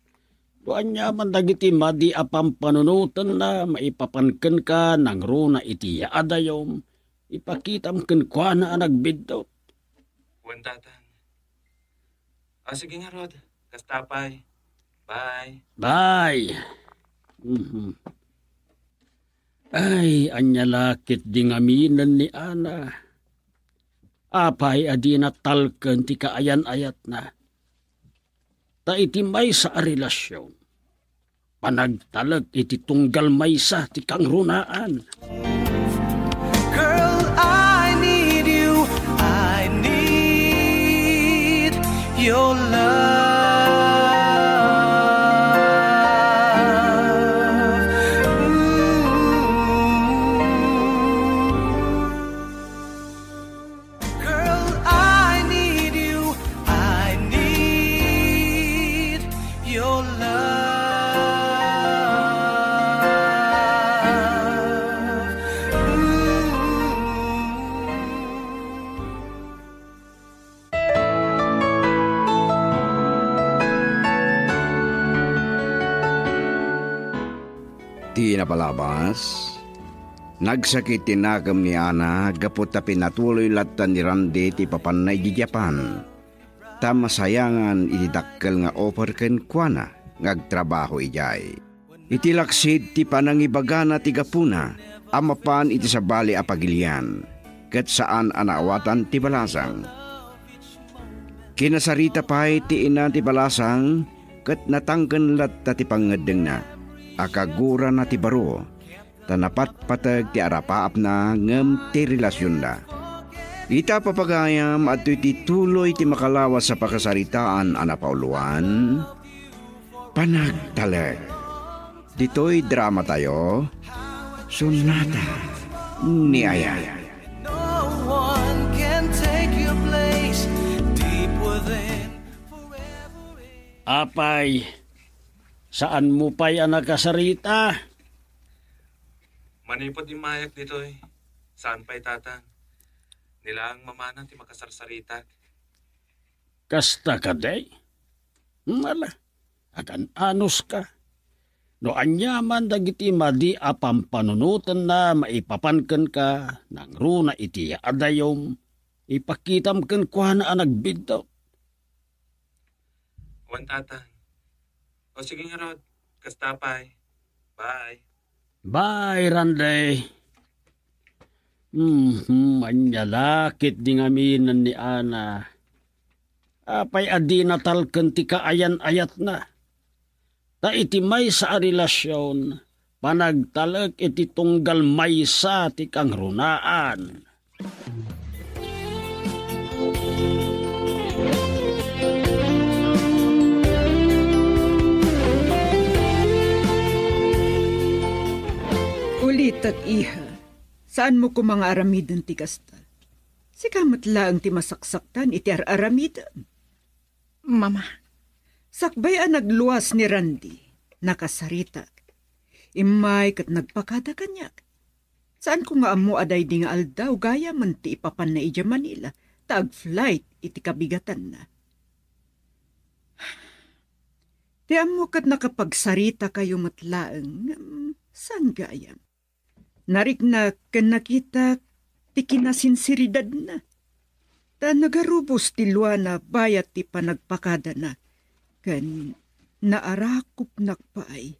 No ania man dagiti madi a pampanunotenna, maipapan kenka nangruna iti yaadayom, ipakitam kenkuana a nagbiddut. Wen, Tatang. Ah, sige ngarud. Kasta pay. Bye. Bye. Mhm. Ay, ania la ketdi ngaminen ni Ana. Apay a dina talken ti kaayan-ayatna. Ta iti maysa a relasyon, panagtalek iti tunggal maysa ti kangrunaan. Girl, I need you. I need Your love. Ooh. Girl, I need you. I need your love. Ooh. Ti napalabas, nagsakit ti nakem ni Ana gapu ta pinatuloy latta ni Randy ti ipapanna idiay Japan. Ta masayangan iti dakkel nga offer kenkuana nga agtrabaho idiay. Iti laksid ti panangibagana ti gapuna a mapan iti sabali a pagilian, ket saan a naawatan ti balasang. Kinasarita pay ti ina ti balasang ket natangken latta ti pangngeddengna a kagurana ti baro, ta napatpateg ti arapaapna ngem ti relasionda. Ita, papagayam, adtoy ti tuloy ti makalawas a pakasaritaan a napauluan, panagtalek. Ditoy dramatayo, Sonata ni Aya. No one can take your place deep within. Apay, saan mo pay a nakasarita? Manipud immayak ditoy, saan pay, Tatang. Ni laeng mamana ti makasarsaritak. Kasta kadi? Ala, agan-anos ka. No aniaman dagiti madi a pampanunotenna maipapan kenka, nangruna iti yaadayom, ipakitam kenkuana a nagbiddut. Wen, Tatang. O sige ngarud, kasta pay. Bye. Bye, Randy. Mhm, ania la ketdi ngaminen ni Ana. Apay a dina talken ti kaayan-ayatna? Ta iti maysa a relasion, panagtalek iti tunggal maysa ti kangrunaan. Ulitek, iha. Saanmo koma nga aramiden ti kasta. Sika met laeng ti masaksaktan iti ar-aramidem. Mama. Sakbay a nagluas ni Randy, nakasaritak. Immay ket nagpakada kaniak. Saanko nga ammo a daydi nga aldaw gayamen ti ipapanna idiay Manila, ta ag-flight iti kabigatanna. Ti ammo ket nakapagsarita kayo met laeng, ngem saan gayam? Nariknak ken nakitak ti kinasinseridanna. Ta nagarubos ti luana bayat ti panagpakadana, ken naarakopnak pay.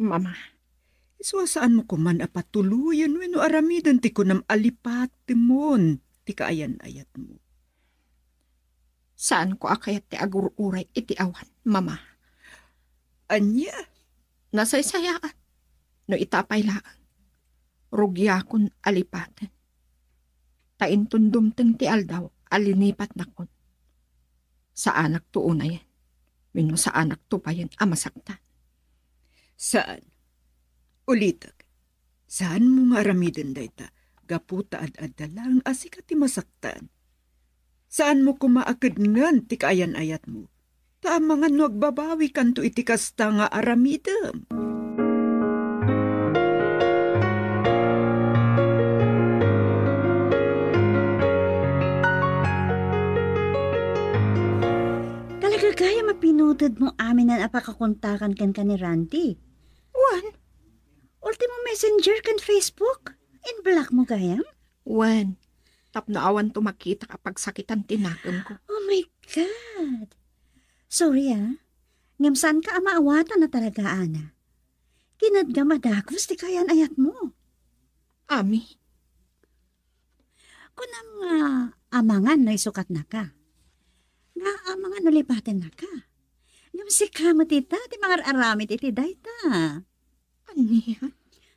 Mama. Isu a saanmo koman a patuloyen wenno aramiden ti kunam a lipatemon ti kaayan-ayatmo. Saanko a kayat ti agur-uray iti awan, Mama. Ania? Nasaysayaan. No ita pay laeng, rugiakon a lipaten. Ta inton dumteng ti aldaw a linipatnakon, saanak to unayen wenno saanak to payen a masaktan. Saan. Ulitek. Saanmo nga aramiden dayta, gapu ta ad-adda laeng a sika ti masaktan. Saanmo koma a kedngen ti kaayan-ayatmo, ta amangan no agbabawikanto iti kasta nga aramidem. Talaga gayam a pinutedmo aminen a pakakontakan kenka ni Randy. Wen. Ultimo Messenger ken Facebook? In-block mo gayam? Wen, tapno awanto makitak a pagsakitan ti nakemko. Oh my God! Sorry, ah. Ngem saanka a maawatan a talaga, Ana. Kinadgam a dagus ti kaayan-ayatmo. Ami? Kunam nga amangan no isukatnaka. Nga amangan no lipatennaka. Ngem sika met ita ti mangar-aramid iti dayta. Ania?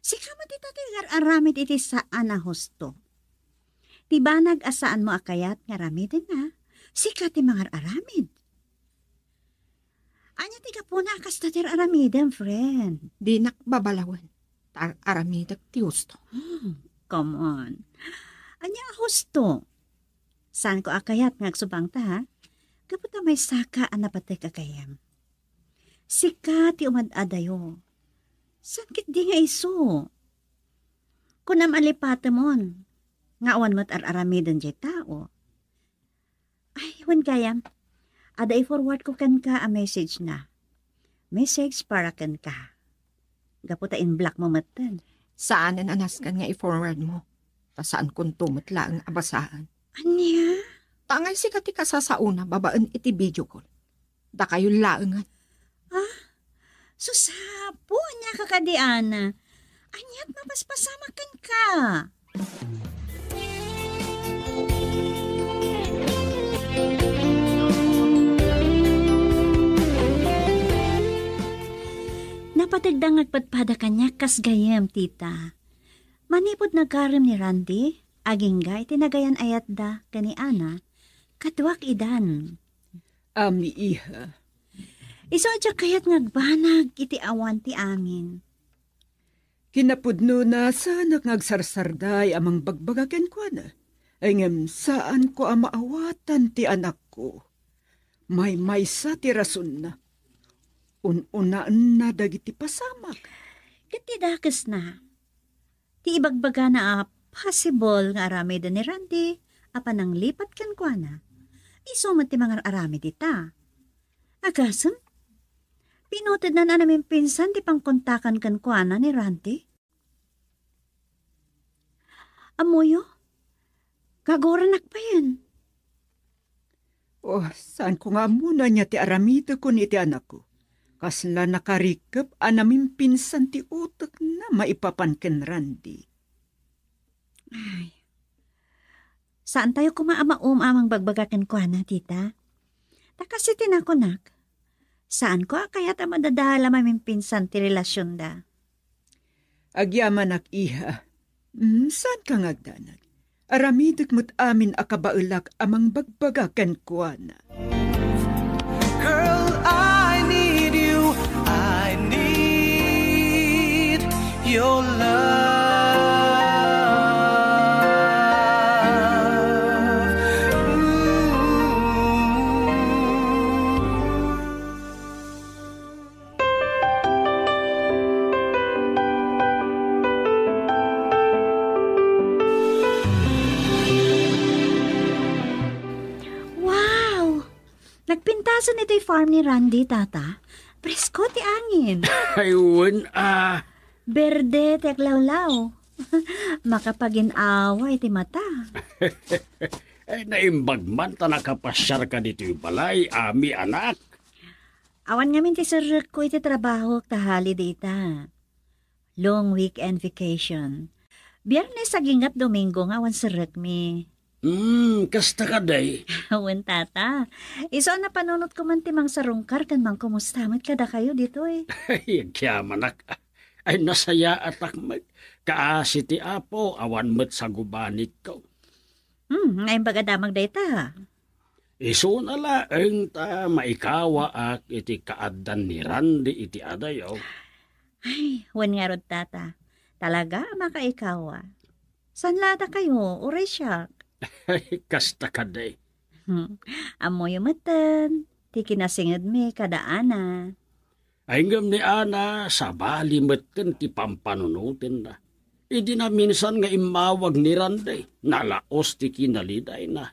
Sika met ita ti mangar-aramid iti saan a husto. Ti banag a saanmo a kayat nga aramidenna, Sika ti mangar-aramid. Ania ti gapuna a kasta ti ar-aramidem, friend? Dinak babalawen. Ar-aramidek ti husto. Hmm, come on. Ania a husto? Saanko a kayat nga agsubangta, ha? Gapu ta maysaka a napateg a gayyem. Sika ti umad-adayo. Saan ketdi nga isu? Kunam a lipatemon nga awan met ar-aramiden diay tao. Ay, wen gayam. Adda i-forward ko kenka a message na. Message para kenka. Gapu ta in-block mo metten. Saanen a nasken nga i-forward mo. Ta saankonto met laeng a basaen. Ania? Ta angay sika ti kasasaona babaen iti video call. Dakayo laengen. Ah? Sus, apo, ania ka kadi, Ana? Aniat mapaspasamak kenka? Napategda nga agpadpada kaniak kas gayyem, tita. Manipud nagarem ni Randy, agingga iti nagayan-ayatda ken ni Ana, kaduak idan. Ami, iha. Isu a diak kayat nga agbanag iti awan ti amin. Kinapudnona, saanak nga agsarsarday a mangbagbaga kenkuana. Ay ngem saanko a maawatan ti anakko. Maymaysa ti rasonna. Un-unaenna dagiti pasamak. Ket ti dakesna, ti ibagbagana a possible nga aramiden ni Randy a pananglipat kenkuana, isu met ti mangar-aramid ita. Agasem, pinutednan a namimpinsan ti pangkontakan kenkuana ni Randy. Ammoyo, kagoranak payen. Oh, saanko nga ammo no ania ti aramidekon iti anakko. Kasla nakarikep a namimpinsan ti utekna maipapan ken Randy. Ay, saantayo koma a maum a mangbagbaga kenkuana, tita. Ta kas iti nakunak, saanko a kayat a madadael a mamimpinsan ti relasionda. Agyamanak, iha. Hmm, saanka nga agdanag? Aramidek met amin a kabaelak a mangbagbaga kenkuana. Girl, I need you. I need your love. Ooh. Wow! Nagpintasen itoy farm ni Randy, tata. Presko ti angin. Ay, wen, ah. Berde ti aglawlaw. Makapagin-awa iti mata. Ay, naimbag man ta nakapasiarka ditoy balay, ami, anak. Awan ngamin ti serrekko iti trabahok ta holiday ita. Long weekend vacation. Biyernes agingga Domingo nga awan serrekmi. Hmm, kasta kadi. Wen, tata. Isu a napanunotko man ti mangsarungkar ken mangkumusta met kadakayo ditoy. Ay, agyamanak. Ay, nasayaatak met. Kaasi ti Apo, awan met sagubanitko. Hmm, naimbag a damag dayta. Isuna laeng ta maikawaak iti kaaddan ni Randy iti adayo. Ay, wen ngarud, tata. Talaga a makaikawa. Saan la dakayo, uray siak? Kasta kadi. Hmm, ammoyo metten ti kinasingedmi kada Ana. Ay ngem ni Ana, sabali met ken ti pampanunotenna. Idi naminsan nga immawag ni Randy, nalaos ti kinalidayna.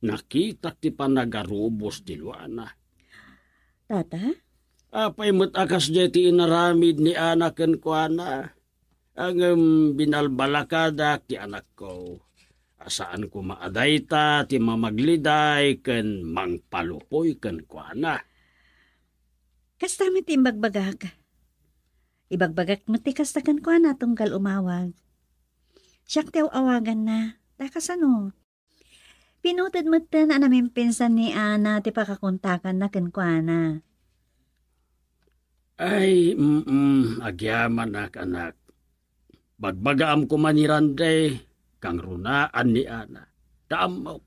Nakitak ti panagarubos ti luana. Tata? Apay met a kasdiay ti inaramid ni Ana kenkuana? Ngem binalbalakadak ti anakko. A saan koma a dayta ti mamagliday ken mangpalukoy kenkuana. Kasta met ti imbagbagak. Ibagbagak met ti kasta kenkuana tunggal umawag. Siak ti aw-awaganna. Ta kasano? Pinuted metten a namimpinsan ni Ana ti pakakontakanna kenkuana. Ay, mm, agyamanak, anak. Bagbagaam koma ni Randy, kangrunaan ni Ana. Ta ammok,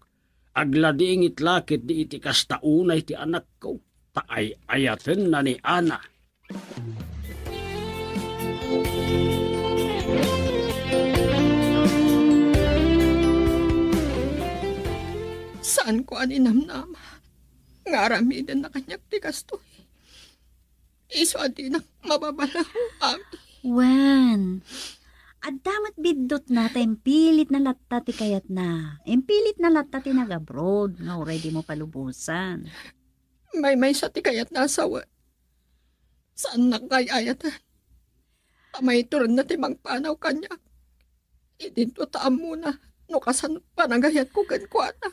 Agladingit la ketdi iti kasta unay ti anakko, ta ay-ayatenna ni Ana. Saanko a ninamnama nga aramidenna kaniak ti kastoy. Isu a dinak mababalaw, Ami. Wen, adda met biddutna ta impilitna latta ti kayatna. Impilitna latta ti nag-abroad nga uray dimo palubosan. Maymaysa ti kayatna a sawen. Saannak nga ay-ayaten. Ta maituredna ti mangpanaw kaniak. Idinto ta ammona no kasano panagayatko kenkuana.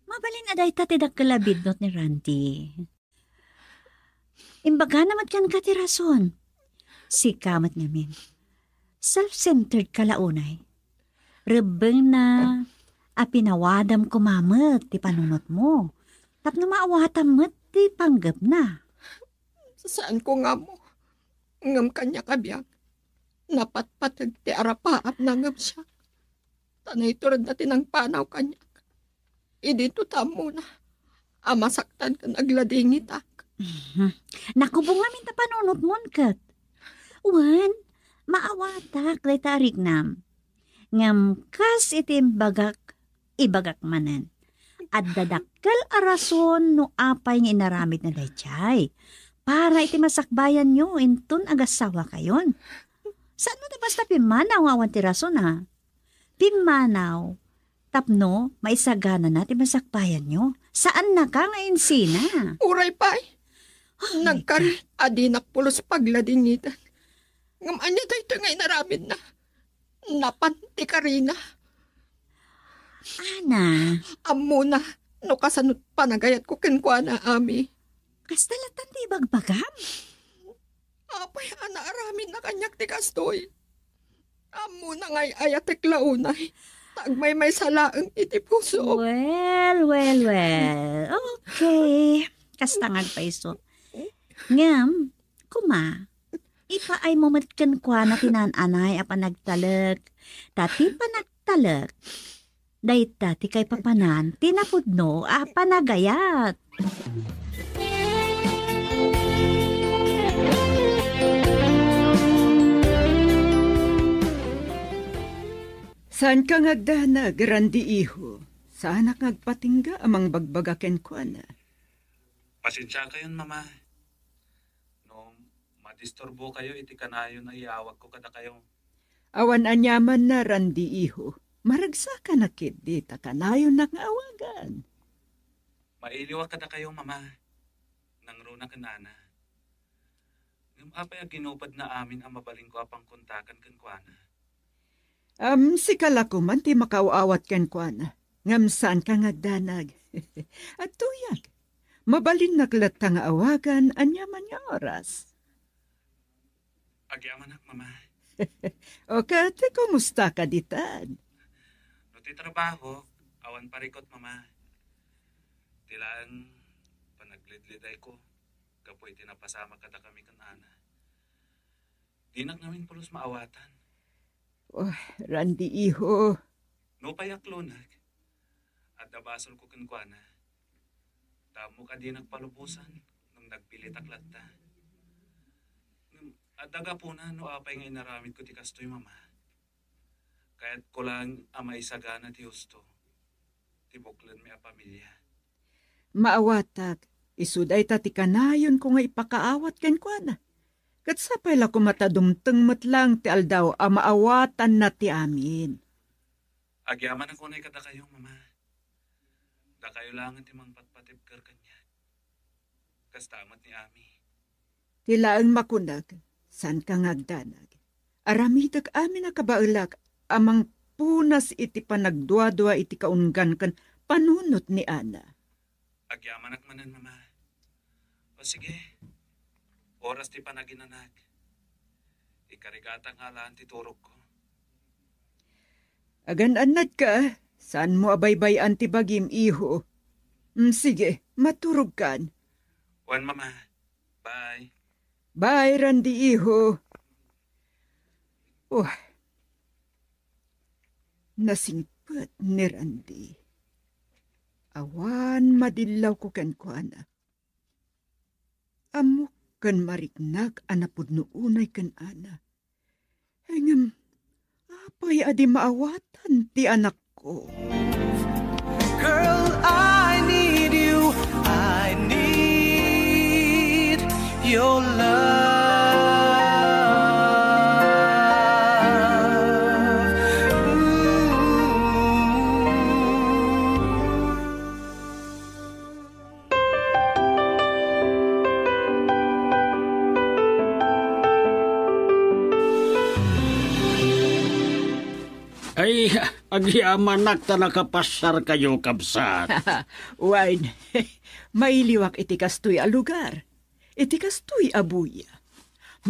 Mabalin a dayta ti dakkel a biddut ni Randy. Imbagana met kenka ti rason. Sika met ngamin. Self-centered ka la unay. Rebbengna a pinawadam koma met ti panunotmo. Tapno maawatam met ti panggepna. Saanko nga ammo. Ngem kaniak a biag, napatpateg ti arapaapna ngem siak. Ta naituredna ti nangpanaw kaniak. Idinto ta ammona a masaktan ken agladingitak. Mhm. Nakubong ngamin ta panunotmon ket. Wen, maawatak dayta a riknam. Ngem kas iti imbagak, ibagak manen. Adda dakkel a rason no apay nga inaramidna daydiay. Para iti masakbayanyo inton agassawakayon. Saan met a basta pimmanaw nga awan ti rason, a? Pimmanaw tapno maisaganana ti masakbayanyo. Saannaka nga insina. Uray pay. Oh my Nagkari God. A dinak pulos pagladingiten. Ngem ania daytoy nga inaramidna? Napan ti karina. Ana. Ammona no kasano panagayatko kenkuana, Ami. Kasta latta ti ibagbagam? Apay a naaramidna kaniak ti kastoy? Ammona nga ay-ayatek la unay. Ta agmaymaysa laeng iti puso. Well, well, well. Okay. Kasta nga agpayso. Ngem, kuma, ipaaymo met kenkuana ti naan-anay a panagtalek. Ta ti panagtalek, dayta ti kaipapanan ti napudno a panagayat. Saanka nga agdanag, Randy iho. Saanak nga agpatingga a mangbagbaga kenkuana. Pasensiakayon, Mama. No madisturbokayo iti kanayon a iyawagko kadakayo. Awan aniamanna, Randy iho. Maragsakanak ketdi ta kanayonnak nga awagan. Mailiwak kadakayo, Mama. Nangruna ken Ana. Ngem apay a ginupadna amin a mabalinko a pangkontakan kenkuana? Am, sika la koman ti makaaw-awat kenkuana. Ngem saanka nga agdanag. Agtuyag. Mabalinnak latta nga awagan aniaman nga oras. Agyamanak, Mama. O ket, kumustaka ditan? No ti trabaho, awan parikut, Mama. Ti laeng panagledledayko gapu iti napasamak kadakami ken Ana. Dinak ngamin pulos maawatan. Oh, Randy, iho. Nupay aklonek, adda basolko kenkuana. Ta ammok a dinak palubosan ngem nagpilitak latta. Ngem adda gapuna no apay nga inaramidko ti kastoy, Mama. Kayatko laeng a maisagana ti husto ti buklenmi a pamilia. Maawatak, isu dayta ti kanayonko nga ipakaawat kenkuana. Ket sapay la koma ta dumteng met laeng ti aldaw a maawatanna ti amin. Agyamanak unay kadakayo, Mama. Dakayo laengen ti mangpatpatibker kaniak. Kasta met ni Ami. Ti laeng makunak, saanka nga agdanag. Aramidek amin a kabaelak a mangpunas iti panagduadua iti kaunggan ken panunot ni Ana. Agyamanak manen, Mama. O sige, oras ti panaginanak. Ikarigatak nga alaan ti turogko. Agan-annadka, saanmo a baybay-an ti bagim, iho. Mm, sige, maturogkan. Wen, Mama. Bye. Bye, Randy, iho. Oh. Nasing Naipet ni Randy. Awan madillawko kenkuana. Ammok ken mariknak a napudno unay ken Ana. Ngem apay a di maawatan ti anakko? Girl, I need you. I need your love. Ooh. Ay, agyamanak ta nakapasyarkayo, kabsat. Wen, mailiwak iti kastoy a lugar, iti kastoy a buya.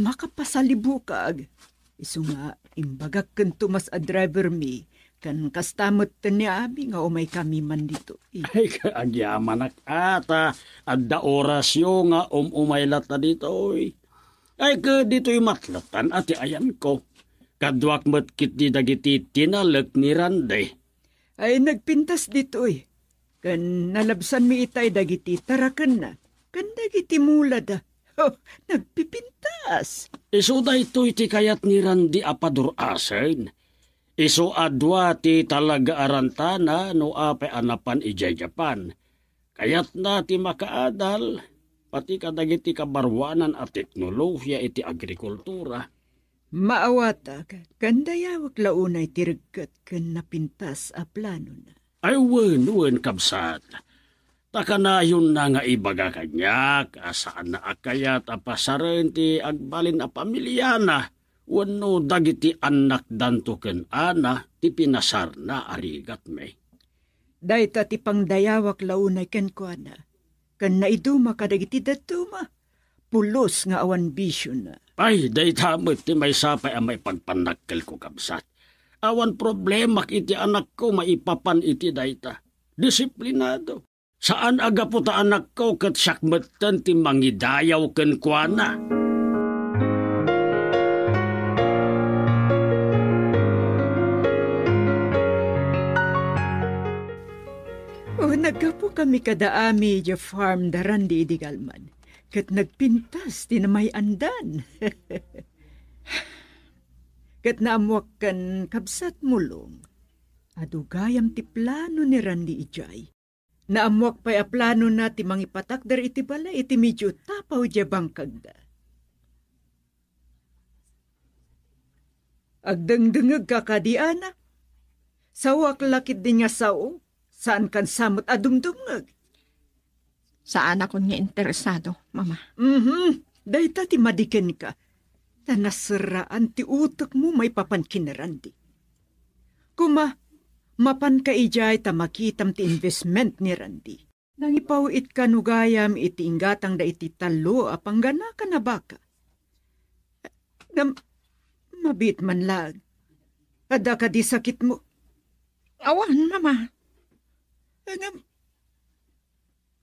Makapasalibukag. Isu nga, imbagak ken Tomas a driver mi, ken kasta met ni Ami nga umaykami man ditoy. Ay, agyamanak ata, adda orasyo nga um-umay latta ditoy. Ay, ket ditoy matletan a ti ayanko. Kaduak met ketdi dagiti tinalek ni Randy. Ay, nagpintas ditoy. Ken nalabsanmi itay dagiti tarakenna, ken dagiti mulada. Oh, nagpipintas. Isu daytoy ti kayat ni Randy a padur-asen. Isu a dua ti talaga a rantana no apay a napan idiay Japan. Kayatna ti makaadal, pati kadagiti kabaruanan a teknolohiya iti agrikultura. Maawatak, ken dayawek la unay ti regget ken napintas a planona. Ay, wen, wen, kabsat. Ta kanayonna nga ibaga kaniak a saanna a kayat a pasaren ti agbalin a pamiliana wenno dagiti annakdanto ken Ana ti pinasarna a rigatmi. Dayta ti pangdayawak la unay kenkuana, ken naiduma kadagiti dadduma, pulos nga awan bisiona. Ay, dayta met ti maysa pay a maipagpannakkelko, kabsat. Awan problemak iti anakko maipapan iti dayta. Disiplinado. Saan a gapu ta anakko ket siak metten ti mangidayaw kenkuana. O, naggapukami kada Ami idiay farm da Randy idi galman, ket nagpintas ti namay-andan. Ket naammuak ken kabsat Mulong. Adu gayam ti plano ni Randy idiay. Naammuak pay a planona ti mangipatakder iti balay iti medio tapaw idiay bangkagda. Agdengdengegka kadi, Ana? Saoak la ketdi nga sao, saankan sa met a dumdumngeg. Saanakon nga interesado, Mama. Mhm. Dayta ti madikenka. Ta naserraan ti utekmo maipapan ken ni Randy. Kuma, mapanka idiay ta makitam ti investment ni Randy. Nangipaw-itka no gayam iti inggatangda iti tallo a pangganakan a baka. Ngem, mabiit man laeng. Adda kadi sakitmo? Awan, Mama. Ngem,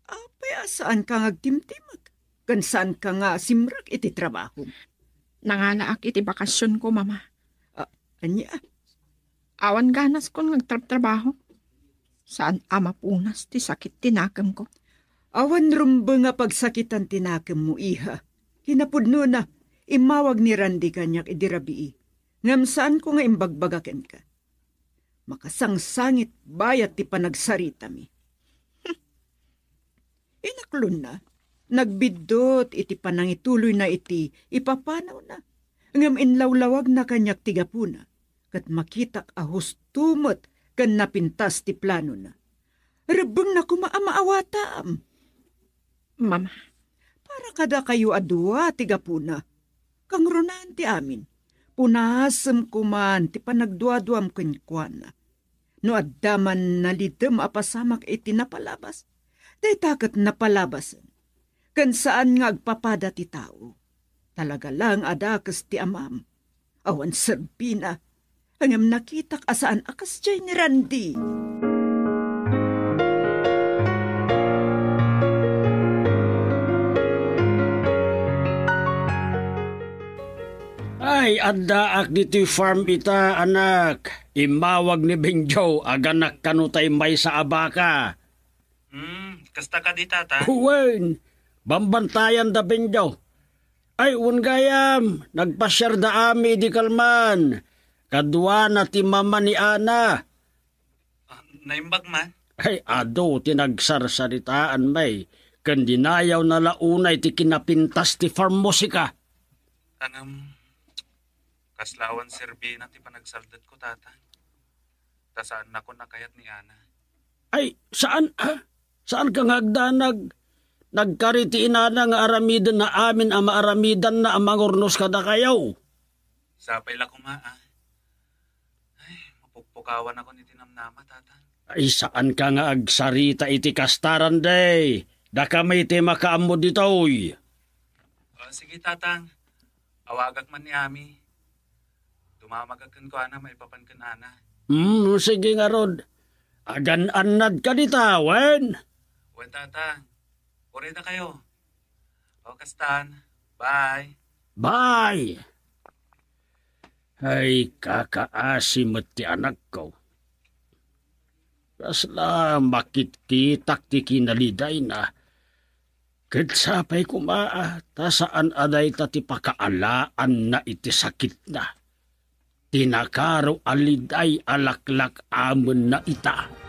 apay a saanka nga agtimtimag? Ken saanka nga simrek iti trabahom? Nangalaak iti bakasionko, Mama. Ah, ania? Awan ganaskon nga agtrabtrabaho. Saan a mapunas ti sakit ti nakemko. Awan rumbeng a pagsakitan ti nakemmo, iha. Kinapudnona, immawag ni Randy kaniak idi rabii. Ngem saanko nga imbagbaga kenka. Makasangsangit bayat ti panagsaritami. Inaklonna, nagbiddut iti panangituloyna iti ipapanawna, ngem inlawlawagna kaniak ti gapuna, ket makitak a husto met ken napintas ti planona. Rebbengna koma a maawatam. Mama. Para kadakayo a dua ti gapuna. Kangrunaan ti amin. Punasem koman ti panagduaduam kenkuana. No adda man nalidem a pasamak iti napalabas, dayta ket napalabasen. Ken saan nga agpapada ti tao. Talaga laeng a dakes ti amam. Awan serbina. Ngem nakitak a saan a kasdiay ni Randy. Ay, addaak ditoy farm ita, anak. Immawag ni Benjo, aganak kano tay maysa a baka. Hmm, kasta kadi, Tata? Wen, bambantayan da Benjo. Ay, wen gayam, nagpasiar da ami idi kalman. Kaduana ti mama ni Ana. Ah, naimbag man? Ay, adu ti nagsarsaritaan, may. Ken dinayawna la unay ti kinapintas ti farm musika. Ngem, kaslawan serbina ti panagsaldetko, Tatang. Ta saannakon a kayat ni Ana. Ay, saan, ha? Saanka nga agdanag? Nagkari ti inana nga aramidenna amin a maaramidanna a mangurnos kadakayo. Sapay la koma, a. Ay, mapukpukawanakon iti namnama, Tatang. Ay, saanka nga agsarita iti kasta, Randy. Dakami ti makaammo ditoy. O, sige, Tatang. Awagak man ni Ami. Dumamagak kenkuana maipapan ken Ana. Hmm, sige ngarud. Agan-annadka dita, wen? Wen, Tatang. Uray dakayo. O, kastan. Bye. Bye. Ay, kakaasi met ti anakko. Kasla makitkitak ti kinalidayna. Ket sapay koma, a, ta saan a dayta ti pakaalaanna iti sakitna. Ti nakaro a liday a laklak-amenna ita.